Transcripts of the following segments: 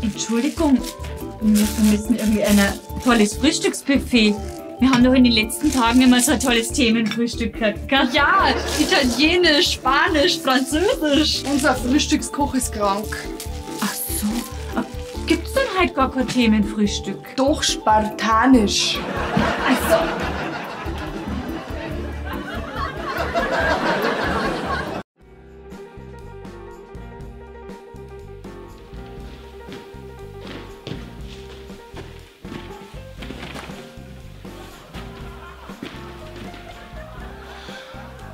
Entschuldigung, wir vermissen irgendwie ein tolles Frühstücksbuffet. Wir haben doch in den letzten Tagen immer so ein tolles Themenfrühstück gehabt, gell? Ja, Italienisch, Spanisch, Französisch. Unser Frühstückskoch ist krank. Ach so, gibt's denn halt gar kein Themenfrühstück? Doch, spartanisch. Ach so.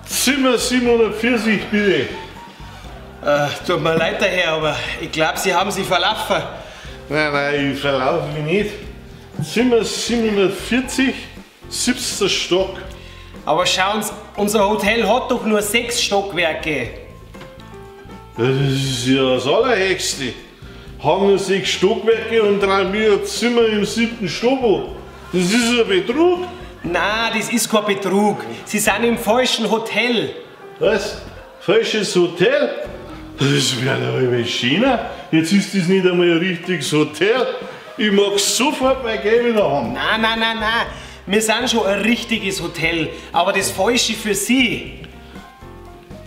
Zimmer 740, bitte. Tut mir leid, der Herr, aber ich glaube, Sie haben sich verlaufen. Nein, nein, ich verlaufe mich nicht. Zimmer 740, 7. Stock. Aber schauen Sie, unser Hotel hat doch nur 6 Stockwerke. Das ist ja das Allerhöchste. Haben nur 6 Stockwerke und 3 mehr Zimmer im 7. Stock. Das ist ein Betrug. Nein, das ist kein Betrug. Sie sind im falschen Hotel. Was? Falsches Hotel? Das wäre doch immer schöner. Jetzt ist das nicht einmal ein richtiges Hotel. Ich mag sofort mein Geld wieder haben. Nein, nein, nein, nein. Wir sind schon ein richtiges Hotel, aber das Falsche für Sie.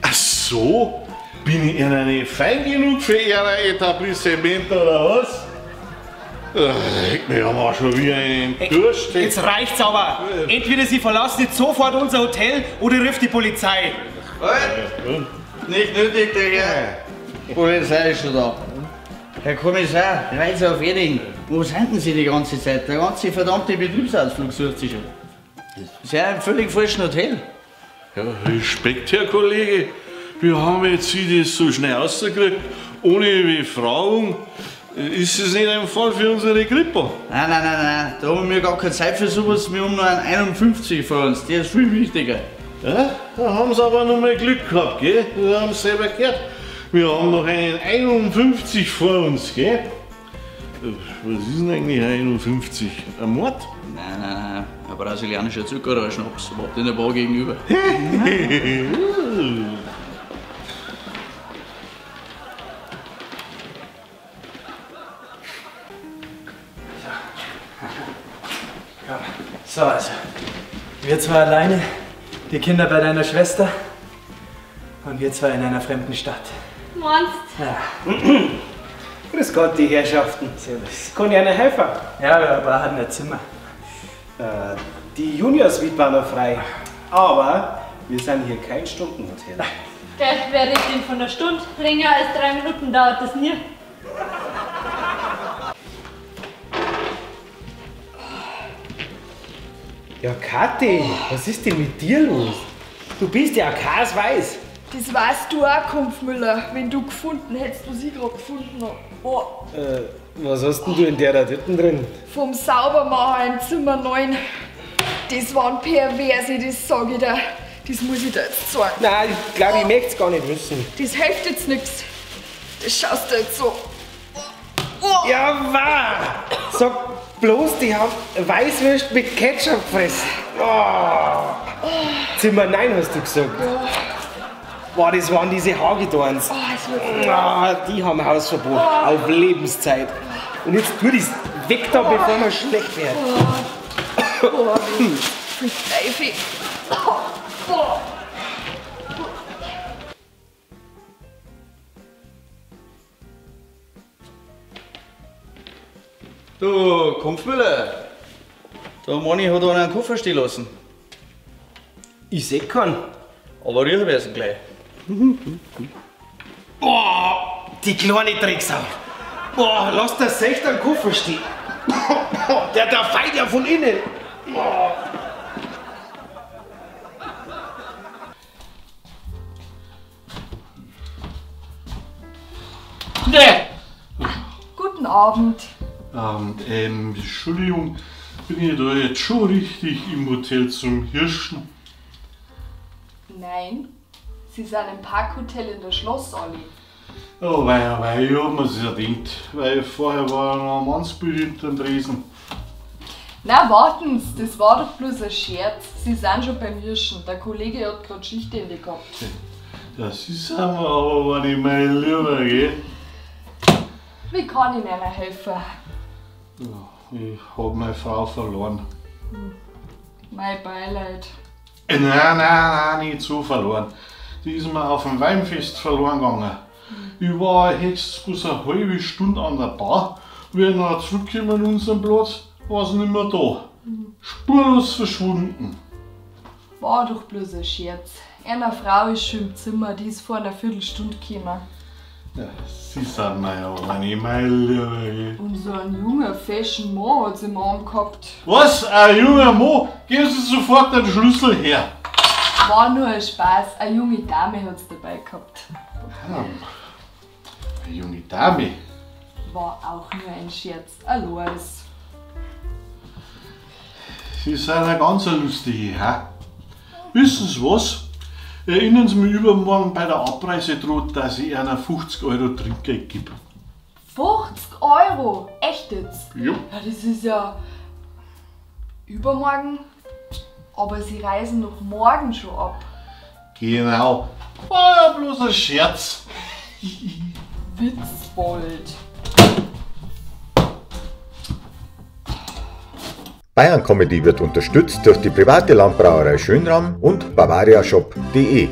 Ach so? Bin ich Ihnen nicht fein genug für Ihr Etablissement oder was? Wir haben auch schon wieder einen Durst. Jetzt reicht's aber. Entweder Sie verlassen jetzt sofort unser Hotel oder ruft die Polizei. Halt. Nicht nötig, der Herr. Die Polizei ist schon da. Herr Kommissar, reiz auf Erding. Wo sind denn Sie die ganze Zeit? Der ganze verdammte Betriebsausflug sucht sich schon. Sie sind im völlig falschen Hotel. Ja, Respekt, Herr Kollege. Wir haben jetzt Sie das so schnell rausgekriegt, ohne Befragung. Ist es nicht ein Fall für unsere Kripo? Nein, nein, nein, nein. Da haben wir gar keine Zeit für sowas. Wir haben noch einen 51 vor uns. Der ist viel wichtiger. Ja, da haben sie aber noch mal Glück gehabt, gell? Das haben sie selber gehört. Wir haben noch einen 51 vor uns, gell? Was ist denn eigentlich ein 51? Ein Mord? Nein, nein, nein. Ein brasilianischer Zuckerrohrschnaps. Überhaupt in der Bar gegenüber. So, also, wir zwei alleine, die Kinder bei deiner Schwester und wir zwei in einer fremden Stadt. Meinst? Ja. Grüß Gott, die Herrschaften. Servus. Kann ich einer helfen? Ja, wir brauchen ein Zimmer. Die Junior Suite war noch frei, aber wir sind hier kein Stundenhotel. Gell, wer redet denn von einer Stunde? Länger als 3 Minuten dauert das nie. Ja, Kathi, was ist denn mit dir los? Du bist ja kasweiß. Das weißt du auch, Kumpfmüller, wenn du gefunden hättest, was ich gerade gefunden hab. Oh. Was hast denn du in der da dritten drin? Vom Saubermacher in Zimmer 9. Das waren Perverse, das sag ich dir. Das muss ich dir jetzt sagen. Nein, ich glaube, ich möchte es gar nicht wissen. Das hilft jetzt nichts. Das schaust du jetzt so. Oh. Ja, wahr! Sag bloß, die haben Weißwürst mit Ketchup gefressen. Oh. Zimmer 9 hast du gesagt. Ja. Boah, das waren diese Hagedorns. Oh, oh, die haben Hausverbot. Oh. Auf Lebenszeit. Und jetzt tu das weg da, bevor wir schlecht werden. Oh. Oh, wie Teufel. Oh. Du, Kumpfmüller, der Manni hat einen einen Koffer stehen lassen. Ich seh keinen. Aber rühren wir ihn gleich. Boah, die kleine Drecksau. Boah, lass das echt einen Koffer stehen. Der feit ja von innen. Boah. Nee. Guten Abend. Entschuldigung, bin ich da jetzt schon richtig im Hotel zum Hirschen? Nein, Sie sind im Parkhotel in der Schlossallee. Oh wei, oh wei, ich hab mir's ja gedacht, weil vorher war noch ein Mannsbild hinterm Tresen. Na, warten Sie, das war doch bloß ein Scherz. Sie sind schon beim Hirschen, der Kollege hat gerade Schichtende gehabt. Das ist aber nicht mein Lieber, gell? Wie kann ich Ihnen helfen? Ja, ich hab meine Frau verloren. Mein Beileid. Nein, nein, nein, nicht so verloren. Die ist mir auf dem Weinfest verloren gegangen. Ich war höchstens bloß eine halbe Stunde an der Bar. Wie ich dann zurückgekommen an unseren Platz, war sie nicht mehr da. Spurlos verschwunden. War doch bloß ein Scherz. Eine Frau ist schon im Zimmer, die ist vor einer Viertelstunde gekommen. Ja, sie sind mir ja aber nicht mein Lieber. Und so ein junger, fashion Mann hat sie im Arm gehabt. Was? Ein junger Mann? Geben Sie sofort den Schlüssel her. War nur ein Spaß, eine junge Dame hat's dabei gehabt. Eine junge Dame? War auch nur ein Scherz, Alois. Sie sind eine ganz lustige, ha? Wissen Sie was? Erinnern Sie mich übermorgen bei der Abreise dran, dass ich einer 50 Euro Trinkgeld gebe. 50 Euro? Echt jetzt? Ja. Ja, das ist ja übermorgen. Aber Sie reisen noch morgen schon ab. Genau. War ja bloß ein Scherz. Witzbold. Bayern Comedy wird unterstützt durch die private Landbrauerei Schönram und bavariashop.de.